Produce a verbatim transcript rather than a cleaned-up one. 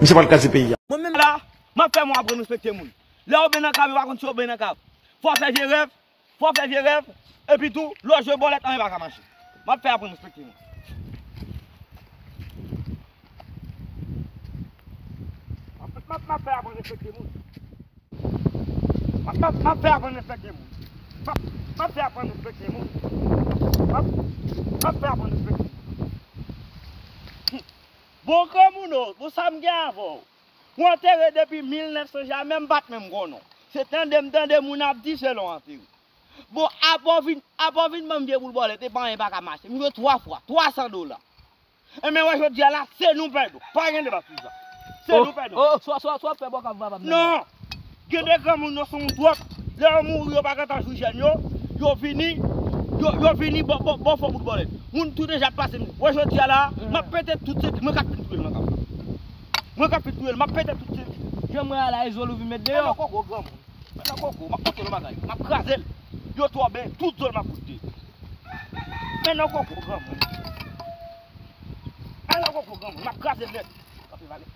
Misye pral kraze peyi a. Mwen menm la, m ap fè moun aprann respekte moun. Lè yo ben nan kab, yo pa konn si yo ben nan kab. Fò w fè vye rèv, fò w fè vye rèv, epi tou, lè w jwe bòlèt, anyen pa ka mache. M ap fè aprann respekte moun. M ap, m ap, m ap fè aprann respekte moun. M ap, m ap, m ap fè aprann respekte moun. M ap, m ap fè aprann respekte moun. M ap, m ap fè aprann respekte moun. Bon, granmoun, o, bon, sa m gen avè w? Ou antere depi mil nèf san, jamè m pa t menm konnen w. Se tande m tande moun ap di selon antere. Bon, apa w vin, apa w vin ban m vye boul bòlèt, epa anyen pa ka mache. M jwe twa fwa, twa san dola. Enben, wè jodi a la, se nou pèdi. Pa gen deba sou sa. Se nou pèdi. Oh, swa, swa, swa fè bò kap vava m nan. Non! Gen de granmoun yo soumoun twòp. Lè yo mouri, yo pa gentan jwi jèn yo. Yo vini, yo, yo vini bò, bò, bò fò boul bòlèt. Moun tou deja pase m. Wè jodi a la, m ap pete tout se, mwen k ap fin touye l nan kab. Mwen k ap fin touye l, m ap pete tout se. Jan mwen a la, e zòl ou vin met deyò. Nan koko granmoun. Men nan koko, m ap pote l yon bagay. M ap kraze l. Yo twò ben, tout zòn m ap pote. Men nan koko granmoun. Men nan koko granmoun, m ap kraze l nèt. Kanpe vale.